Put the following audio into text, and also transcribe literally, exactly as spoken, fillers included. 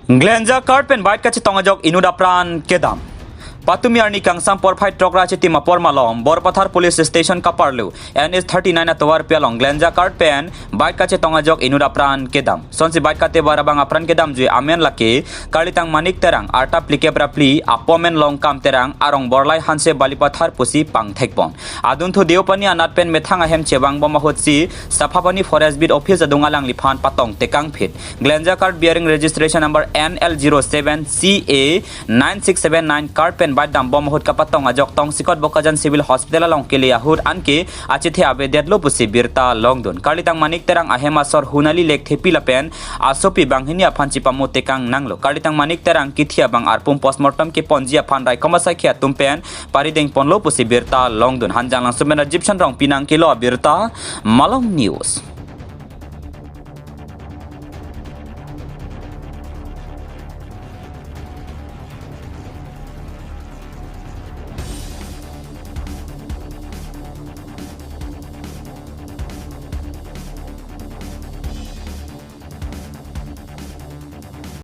Glenja cart pen bike kachetong ajok inut apran kedam. Patumi arni kangsam porphai throk ra chitim apor malom Borpathar Police Station kaparlu N H thirty-nine atovarpi along Glenja cart pen bike kachetong ajok inut apran kedam. Sonsi bike katebar abang apran kedamjui amen lake Karlitang Manik Terang, arta phlikep ra phli, apo amen Longkam Terang, arong Borlai Hanse Balipathar pusi pangthekpon. Adunthu Deopani anat pen methang ahem chevangbom ahutsi Saphapani Forest Beat Office adung alangliphan patong tekangphit. Glenja cart bearing registration number N L zero seven C A nine six seven nine cart pen bike dambom ahut kapatong ajok tongsekot Bokajan Civil Hospital along kele ahut anke achethe avedetlo pusi birta longdun. Karlitang Manik Terang ahem asor Hunali Lekthepi lapen asopi banghini aphan chipamo tekang nanglo. Karlitang Manik Terang kithi abang arpum postmortem keponji aphan raikom asaikhi atum pen paridengponlo pusi birta longdun. Hanjanglangso pen Rajiv Chandra Rongpi nangkelo abirta, Malong News.